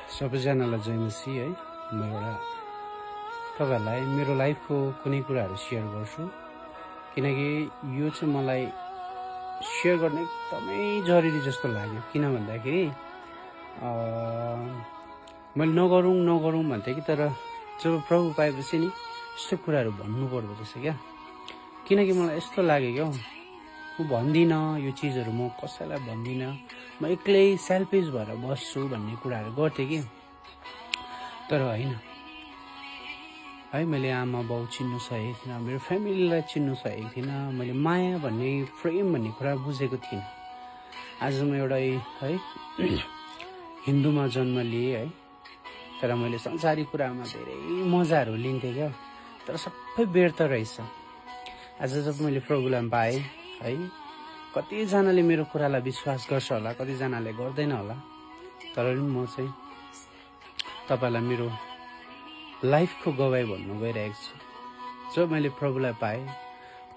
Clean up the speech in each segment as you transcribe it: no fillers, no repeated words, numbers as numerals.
सबैजनालाई जय मसी है। म एउटा तपाईहरुलाई मेरो लाइफको कुनै कुराहरु शेयर गर्छु, किनकि यो चाहिँ मलाई शेयर गर्ने एकदमै जरुरी जस्तो लाग्यो। किन भन्दाखेरि मैले नगरौँ भन्थे कि, तर जब प्रभु पाएपछि नि यस्तो कुराहरु भन्नु पर्दो रहेछ क्या। किनकि मलाई यस्तो लाग्यो क्या, म भन्दिन यो चीजहरु, म कसैलाई भन्दिन, म एक्लै सेल्फिश भएर बस्छु भन्ने कुराहरु गर्थे कि। तर हैन है, मैले आमा बाउ चिन्नु सकेको थिइनँ, मेरो फ्यामिलीलाई चिन्नु सकेको थिइनँ, मैले माया भन्ने प्रेम भन्ने कुरा बुझेको थिइनँ। आज म एउटा है हिन्दूमा जन्म लिए है, तर मैले संसारी कुरामा धेरै मजाहरू लिन्थे क्या, तर सबै व्यर्थ रहेछ। आज जब मैले प्रभुलाई पाएँ है, कतिजनाले मेरो कुरालाई विश्वास गर्छ होला, कतिजनाले गर्दैन होला, तर पनि म चाहिँ तपाईलाई मेरो लाइफको गवाई भन्नु गइरहेको छु। जब मैले प्रभुलाई पाएँ,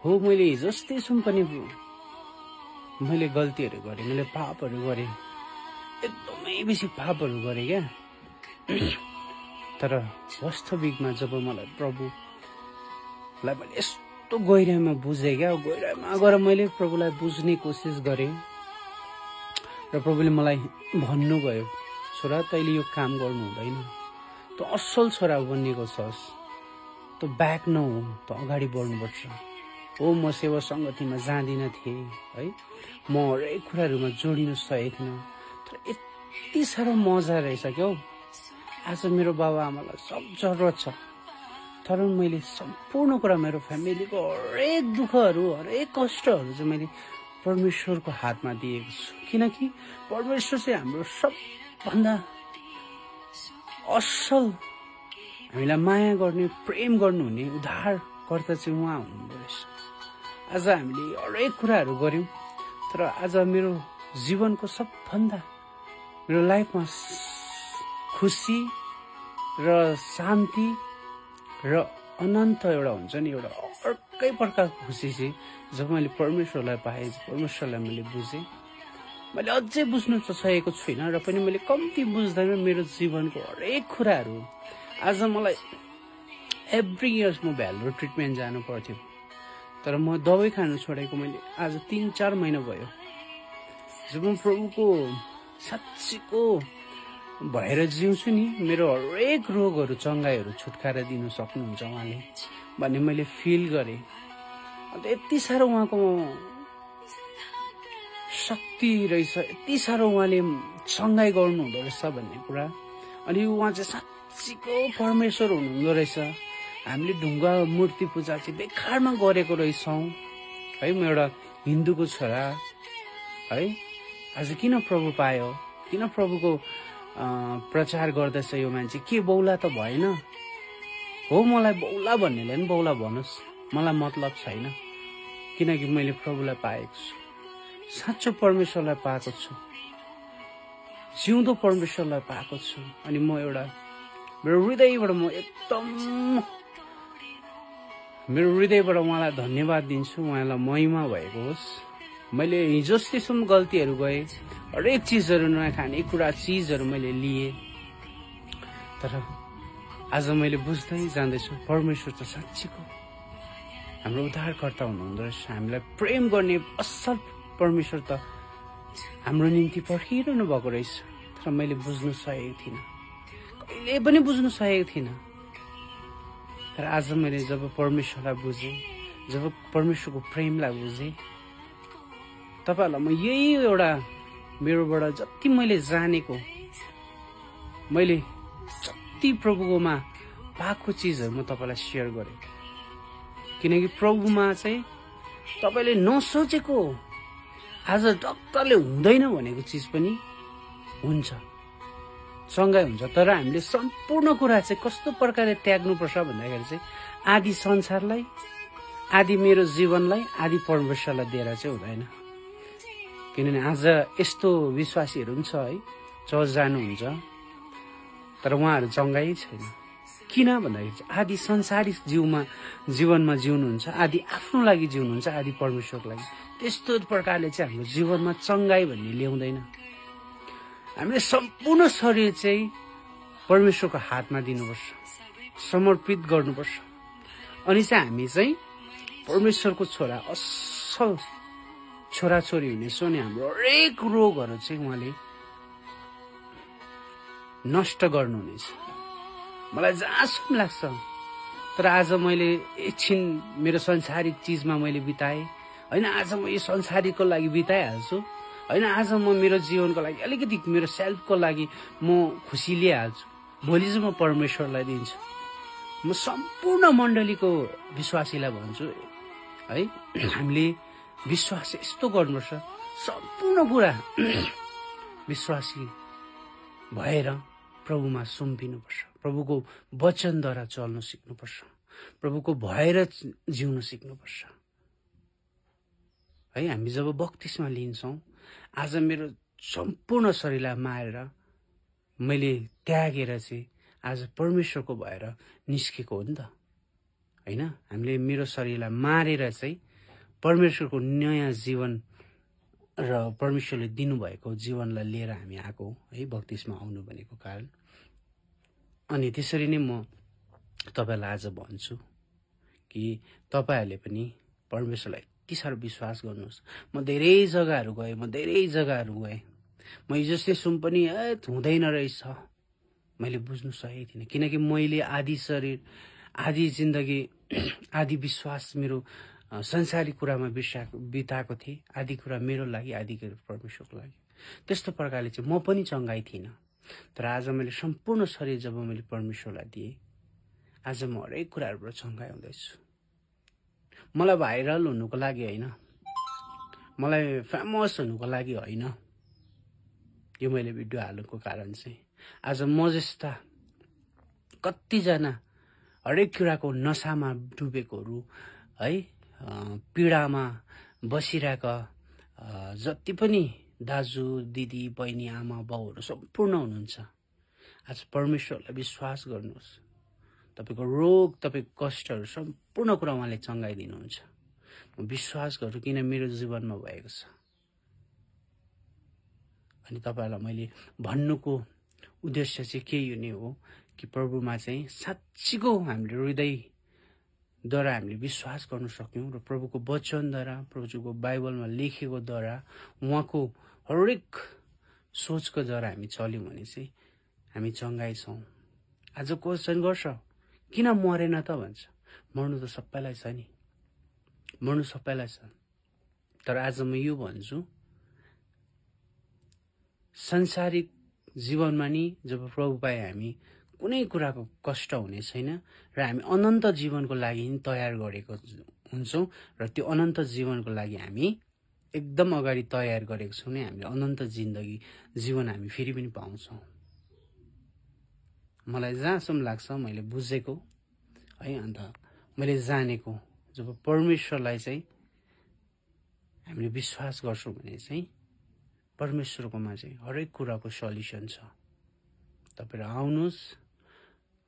हो मैले जस्तै पनि मैले गल्तीहरू गरेँ, मैले पापहरू गरेँ, एकदमै बेसी पापहरू गरेँ क्या। तर वास्तविकमा जब मलाई प्रभुलाई मैले यस्तो गहिराइमा बुझेँ क्या, गहिराइमा गएर मैले प्रभुलाई बुझ्ने कोसिस गरेँ, र प्रभुले मलाई भन्नुभयो, छोरा तैँले यो काम गर्नु हुँदैन, त असल छोरा बनिएको छस्, त ब्याक नहो, त अगाडि बढ्नुपर्छ। हो म सेवा संगतिमा जाँदिन थिएँ है, म हरेक कुराहरूमा जोडिन सकेको थिइनँ, तर यति साह्रो मजा रहेछ क्या। आज मेरो बाबा आमालाई सब जरुरत छ, तर मैले सम्पूर्ण कुरा, मेरो फ्यामिलीको हरेक दुःखहरू, हरेक कष्टहरू चाहिँ मैले परमेश्वरको हातमा दिएको छु। किनकि परमेश्वर चाहिँ हाम्रो सबभन्दा असल, हामीलाई माया गर्ने, प्रेम गर्नुहुने उद्धारकर्ता चाहिँ उहाँ हुनुहुँदो रहेछ। आज हामीले हरेक कुराहरू गर्यौं, तर आज मेरो जीवनको सबभन्दा, मेरो लाइफमा खुसी र शान्ति र अनन्त एउटा हुन्छ नि, एउटा अर्कै प्रकारको खुसी चाहिँ जब मैले परमेश्वरलाई पाएँ, परमेश्वरलाई मैले बुझेँ। मैले अझै बुझ्नु त सकेको छुइनँ, र पनि मैले कम्ती बुझ्दैन मेरो जीवनको हरेक कुराहरू। आज मलाई एभ्री इयर्स म भ्यालुर ट्रिटमेन्ट जानु पर्थ्यो, तर म दबाई खानु छोडेको मैले आज 3-4 महिना भयो। जब म प्रभुको साँच्चीको भएर जिउँछु नि, मेरो हरेक रोगहरू, चङ्गाइहरू छुटकारा दिनु सक्नुहुन्छ उहाँले भन्ने मैले फिल गरेँ। अन्त यति साह्रो उहाँको शक्ति रहेछ, यति साह्रो उहाँले चङ्गाइ गर्नुहुँदो रहेछ भन्ने कुरा। अनि उहाँ चाहिँ साँच्चीको परमेश्वर हुनुहुँदो रहेछ। हामीले ढुङ्गा मूर्ति पूजा चाहिँ बेकारमा गरेको रहेछौँ है। म एउटा हिन्दूको छोरा है, आज किन प्रभु पायो, किन प्रभुको प्रचार गर्दैछ यो मान्छे, के बौला त भएन? हो मलाई बौला भन्नेले पनि बौला भनोस्, मलाई मतलब छैन, किनकि मैले प्रभुलाई पाएको छु, साँचो परमेश्वरलाई पाएको छु, जिउँदो परमेश्वरलाई पाएको छु। अनि म एउटा मेरो हृदयबाट उहाँलाई धन्यवाद दिन्छु, उहाँलाई महिमा भएको होस्। मैले हिजोस्तिसम्म गल्तीहरू गरेँ, हरेक चिजहरू, नयाँ खानेकुरा चिजहरू मैले लिएँ, तर आज मैले बुझ्दै जाँदैछु परमेश्वर त साँच्चीको हाम्रो उद्धारकर्ता हुनुहुँदो रहेछ। हामीलाई प्रेम गर्ने असल परमेश्वर त हाम्रो निम्ति पर्खिरहनु भएको रहेछ, तर मैले बुझ्नु सकेको थिइनँ, कहिले पनि बुझ्नु सकेको थिइनँ। तर आज मैले जब परमेश्वरलाई बुझेँ, जब परमेश्वरको प्रेमलाई बुझेँ, तपाईहरुलाई म यही एउटा मेरोबाट जति मैले जानेको, मैले जति प्रभुकोमा पाएको चिजहरू म तपाईलाई शेयर गरेँ। किनकि प्रभुमा चाहिँ तपाईले नसोचेको, आज डक्टरले हुँदैन भनेको चिज पनि हुन्छ, सँगै हुन्छ। तर हामीले सम्पूर्ण कुरा चाहिँ कस्तो प्रकारले त्याग्नुपर्छ भन्दाखेरि चाहिँ आदि संसारलाई, आदि मेरो जीवनलाई, आदि परमेश्वरलाई दिएर चाहिँ हुँदैन। किनभने आज यस्तो विश्वासीहरू पनि छ है, चर्च जानुहुन्छ, तर उहाँहरू चङ्गाइ छैन। किन भन्दाखेरि चाहिँ आदि संसारिक जीवनमा जिउनुहुन्छ, आदि आफ्नो लागि जिउनुहुन्छ, आदि परमेश्वरको लागि। त्यस्तो प्रकारले चाहिँ हाम्रो जीवनमा चङ्गाइ भन्ने ल्याउँदैन। हामीले सम्पूर्ण शरीर चाहिँ परमेश्वरको हातमा दिनुपर्छ, समर्पित गर्नुपर्छ। अनि चाहिँ हामी चाहिँ परमेश्वरको छोरा, असल छोराछोरी हुनेछौँ अनि हाम्रो हरेक रोगहरू चाहिँ उहाँले नष्ट गर्नुहुनेछ। मलाई जहाँसम्म लाग्छ। तर आज मैले एकछिन मेरो संसारिक चिजमा मैले बिताएँ होइन, आज म यो संसारिकको लागि बिताइहाल्छु होइन, आज म मेरो जीवनको लागि अलिकति मेरो सेल्फको लागि म खुसी लिइहाल्छु, भोलि चाहिँ म परमेश्वरलाई दिन्छु। म सम्पूर्ण मण्डलीको विश्वासीलाई भन्छु है, हामीले विश्वास यस्तो गर्नुपर्छ, सम्पूर्ण कुरा विश्वासी भएर प्रभुमा सुम्पिनुपर्छ, प्रभुको वचनद्वारा चल्न सिक्नुपर्छ, प्रभुको भएर जिउन सिक्नुपर्छ है। हामी जब बक्तिस्मा लिन्छौँ, आज मेरो सम्पूर्ण शरीरलाई मारेर मैले त्यागेर चाहिँ आज परमेश्वरको भएर निस्केको हो नि त होइन। हामीले मेरो शरीरलाई मारेर चाहिँ परमेश्वरको नयाँ जीवन र परमेश्वरले दिनुभएको जीवनलाई लिएर हामी आएको है, बक्तिस्मा आउनु भनेको कारण। अनि त्यसरी नै म तपाईलाई आज भन्छु कि तपाईहरूले पनि परमेश्वरलाई यति साह्रो विश्वास गर्नुहोस्। म धेरै जग्गाहरू गएँ, म हिजोस्ते सुम पनि हुँदैन रहेछ, मैले बुझ्नु सकेको थिइनँ। किनकि मैले आधी शरीर, आधी जिन्दगी, आधी विश्वास मेरो संसारिक कुरामा बिताएको थिएँ, आधी कुरा मेरो लागि, आधी कुरा परमेश्वरको लागि। त्यस्तो प्रकारले चाहिँ म पनि चङ्गाई थिइनँ। तर आज मैले सम्पूर्ण शरीर जब मैले परमेश्वरलाई दिएँ, आज म हरेक कुराहरूबाट चङ्गाई हुँदैछु। मलाई भाइरल हुनुको लागि होइन, मलाई फेमस हुनुको लागि होइन यो मैले भिडियो हाल्नुको कारण चाहिँ। आज म जस्ता कतिजना हरेक कुराको नसामा डुबेकोहरू है, पीडामा बसिरहेका जति पनि दाजु दिदी बहिनी आमा बाउहरू सम्पूर्ण हुनुहुन्छ, आज परमेश्वरलाई विश्वास गर्नुहोस्। तपाईँको रोग, तपाईँको कष्टहरू सम्पूर्ण कुरा उहाँले चङ्गाइदिनुहुन्छ। म विश्वास गर्छु, किन मेरो जीवनमा भएको छ। अनि तपाईँहरूलाई मैले भन्नुको उद्देश्य चाहिँ के हुने हो कि प्रभुमा चाहिँ साँच्चीको हामीले हृदयद्वारा हामीले विश्वास गर्न सक्यौँ र प्रभुको वचनद्वारा, प्रभुको बाइबलमा लेखेकोद्वारा, उहाँको हरेक सोचको द्वारा हामी चल्यौँ भने चाहिँ हामी चङ्गाई छौँ। आज क्वेसन गर्छ किन मरेन त भन्छ। मर्नु त सबैलाई छ नि, मर्नु सबैलाई छ। तर आज म यो भन्छु, संसारिक जीवनमा नि जब प्रभु पाए हामी कुनै कुराको कष्ट हुने छैन र हामी अनन्त जीवनको लागि तयार गरेको हुन्छौँ र त्यो अनन्त जीवनको लागि हामी एकदम अगाडि तयार गरेको छौँ नै। हामीले अनन्त जीवन हामी फेरि पनि पाउँछौँ। मलाई जहाँसम्म लाग्छ, मैले बुझेको है, अन्त मैले जानेको, जब परमेश्वरलाई चाहिँ हामीले विश्वास गर्छौँ भने चाहिँ परमेश्वरकोमा चाहिँ हरेक कुराको सल्युसन छ। तपाईहरु आउनुहोस्,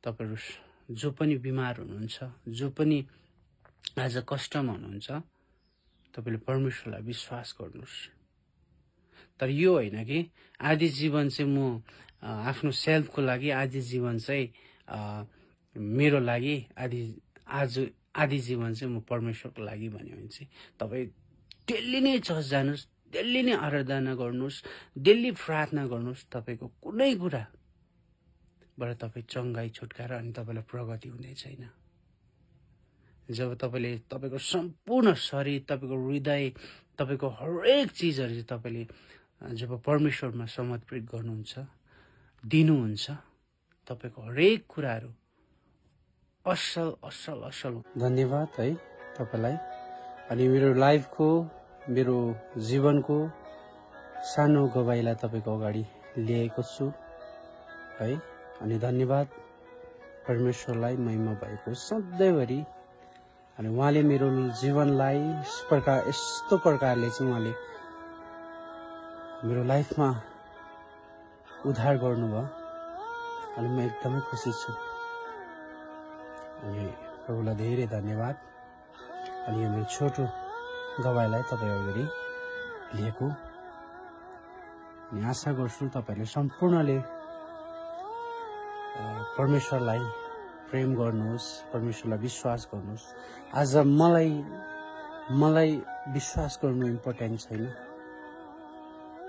तपाईहरु जो पनि बिमार हुनुहुन्छ, जो पनि आज कष्टमा हुनुहुन्छ, तपाईले परमेश्वरलाई विश्वास गर्नुहोस्। तर यो होइन कि आधी जीवन चाहिँ म आफ्नो सेल्फको लागि, आधी जीवन चाहिँ मेरो लागि, आधी जीवन चाहिँ म परमेश्वरको लागि भन्यो भने चाहिँ तपाईँ डेली नै चर्च जानुहोस्, डेली नै आराधना गर्नुहोस्, डेली प्रार्थना गर्नुहोस्, तपाईको कुनै कुराबाट तपाईँ चङ्गाई छुटकारा अनि तपाईलाई प्रगति हुने छैन। जब तपाईले तपाईको सम्पूर्ण शरीर, तपाईको हृदय, तपाईको हरेक चिजहरू चाहिँ तपाईले जब परमेश्वरमा समर्पित गर्नुहुन्छ, दिनुहुन्छ, तपाईको हरेक कुराहरू असल असल असल। धन्यवाद है तपाईलाई। अनि मेरो लाइफको, मेरो जीवनको सानो गवाईलाई तपाईको अगाडि ल्याएको छु है। अनि धन्यवाद परमेश्वरलाई, महिमा भएको सधैँभरि। अनि उहाँले मेरो जीवनलाई यस्तो प्रकारले चाहिँ उहाँले मेरो लाइफमा उद्धार गर्नुभयो। अनि म एकदमै खुसी छु। अनि प्रभुलाई धेरै धन्यवाद। अनि यो मेरो छोटो गवाईलाई तपाईँ अगाडि लिएको। अनि आशा गर्छु तपाईहरूले सम्पूर्णले परमेश्वरलाई प्रेम गर्नुहोस्, परमेश्वरलाई विश्वास गर्नुहोस्। आज मलाई विश्वास गर्नु इम्पोर्टेन्ट छैन।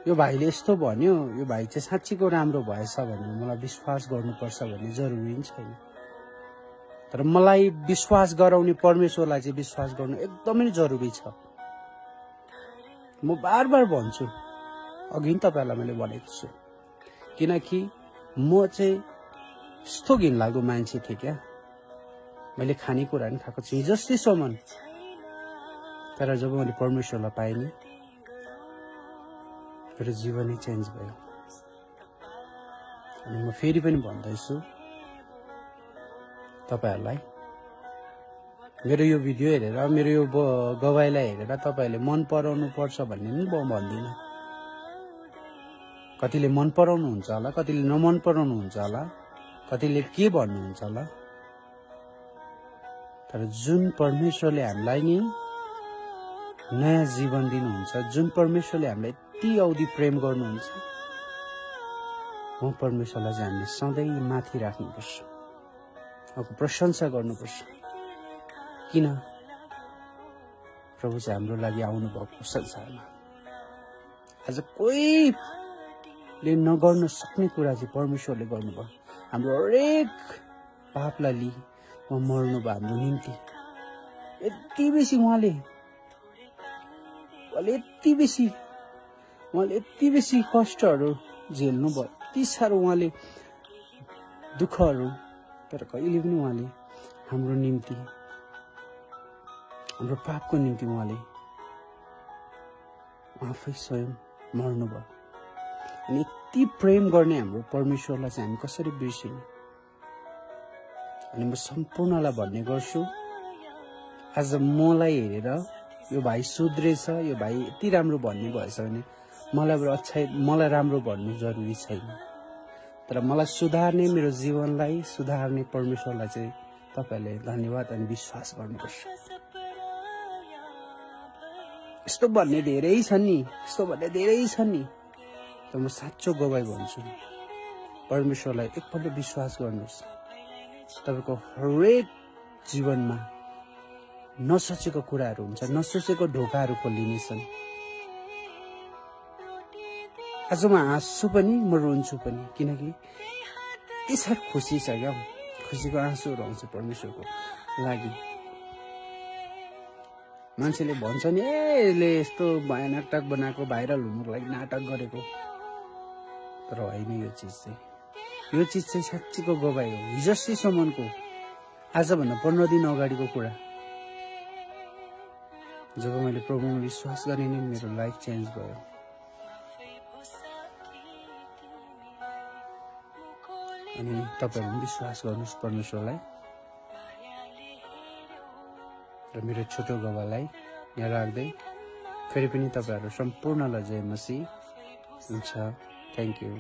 यो भाइले यस्तो भन्यो, यो भाइ चाहिँ साँच्चीको राम्रो भएछ भने मलाई विश्वास गर्नुपर्छ भन्ने जरुरी छैन। तर मलाई विश्वास गराउने परमेश्वरलाई चाहिँ विश्वास गर्नु एकदमै जरुरी छ। म बार बार भन्छु, अघि नि तपाईहरुलाई मैले भनेको छु, किनकि म चाहिँ यस्तो घिनलाग्दो मान्छे थिएँ क्या। मैले खानेकुरा नि खाएको छु जस्तैसम्म, तर जब मैले परमेश्वरलाई पाएँ नि मेरो जीवनै चेन्ज भयो। अनि म फेरि पनि भन्दैछु तपाईहरुलाई, मेरो यो भिडियो हेरेर, मेरो यो गवाईलाई हेरेर तपाईहरुले मन पराउनु पर्छ भन्ने नि म भन्दिनँ। कतिले मन पराउनु हुन्छ होला, कतिले नमन पराउनु हुन्छ होला, कतिले के भन्नुहुन्छ होला, तर जुन परमेश्वरले हामीलाई नि नयाँ जीवन दिनुहुन्छ, जुन परमेश्वरले हामीलाई यति औधी प्रेम गर्नुहुन्छ, म परमेश्वरलाई चाहिँ हामीले सधैँ माथि राख्नुपर्छ, उहाँको प्रशंसा गर्नुपर्छ। किन? प्रभु चाहिँ हाम्रो लागि आउनु भएको संसारमा। आज कोहीले नगर्न सक्ने कुरा चाहिँ परमेश्वरले गर्नुभयो। हाम्रो हरेक पापलाई लिई उहाँ मर्नुभयो हाम्रो निम्ति। यति बेसी उहाँले यति बेसी कष्टहरू झेल्नु भयो, यति साह्रो उहाँले दुःखहरू, तर कहिले पनि उहाँले हाम्रो निम्ति, हाम्रो पापको निम्ति उहाँले आफै स्वयं मर्नुभयो। अनि यति प्रेम गर्ने हाम्रो परमेश्वरलाई चाहिँ हामी कसरी बिर्सिनु? अनि म सम्पूर्णलाई भन्ने गर्छु, आज मलाई हेरेर यो भाइ सुध्रेछ, यो भाइ यति राम्रो भन्ने भएछ भने मलाई राम्रो भन्नु जरुरी छैन। तर मलाई सुधार्ने, मेरो जीवनलाई सुधार्ने परमेश्वरलाई चाहिँ तपाईहरुले धन्यवाद अनि विश्वास गर्नुपर्छ। यस्तो भन्ने धेरै छन् नि, तर म साँचो गवाई भन्छु, परमेश्वरलाई एकपल्ट विश्वास गर्नुहोस्। तपाईको हरेक जीवनमा नसोचेको कुराहरू हुन्छ, नसोचेको ढोकाहरू खोलिनेछन्। आज म हाँस्छु पनि, म रुन्छु पनि, किनकि यति साह्रो खुसी छ क्या। खुसीको आँसुहरू आउँछ परमेश्वरको लागि। मान्छेले भन्छ नि, यसले यस्तो नाटक बनाएको, भाइरल हुनुको लागि नाटक गरेको, तर होइन। यो चिज चाहिँ साँच्चीको गवाई हो। हिजोसम्मको, आजभन्दा 15 दिन अगाडिको कुरा। जब मैले प्रभुमा विश्वास गरेँ नि मेरो लाइफ चेन्ज भयो। अनि तपाईहरु विश्वास गर्नुहोस् परमेश्वरलाई। र मेरो छोटो गवाईलाई यहाँ राख्दै फेरि पनि तपाईहरु सम्पूर्णलाई जय मसीह हुन्छ। Thank you.